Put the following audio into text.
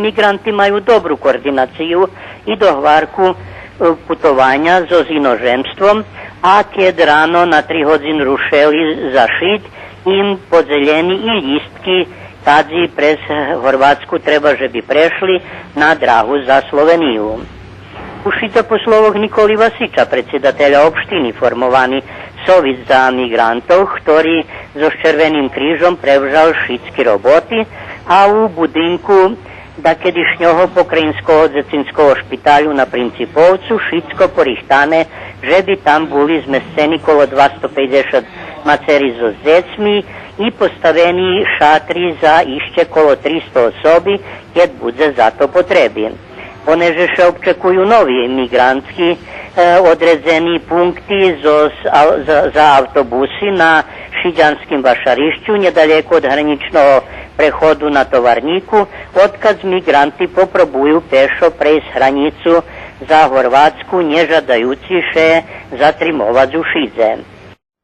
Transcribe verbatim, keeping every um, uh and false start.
Миґранти маю добру координацию и догварку, е, путованя зоз иножемством, а кед рано на три годзин рушели за Шид, им подзелєни и лїстки, кадзи през Горватску треба же би прешли на драгу за Словению. У Шидзе, по словох Николи Васича, предсидателя општини, формовани Совит за миґрантох, хтори зоз Червеним крижом превжал шицки роботи, а у будинку дакедишнього покраїнского дзецинского шпиталю на Принциповцу шицко порихтане же би там були змесцени коло двасто пейдзешат мацери зоз дзецми и поставени шатри за ище коло тристо особи, кед будзе за то потреби. Понеже ше обчекую нови миґрантски, е, одредзени пункти зоз, а, за, за автобуси на шидзянским вашарищу, нєдалеко од гранїчного преходу на Товарнїку, одкадз миґранти попробую пешо прейсц гранїцу за Горватску, нє жадаюци ше затримовац у Шидзе.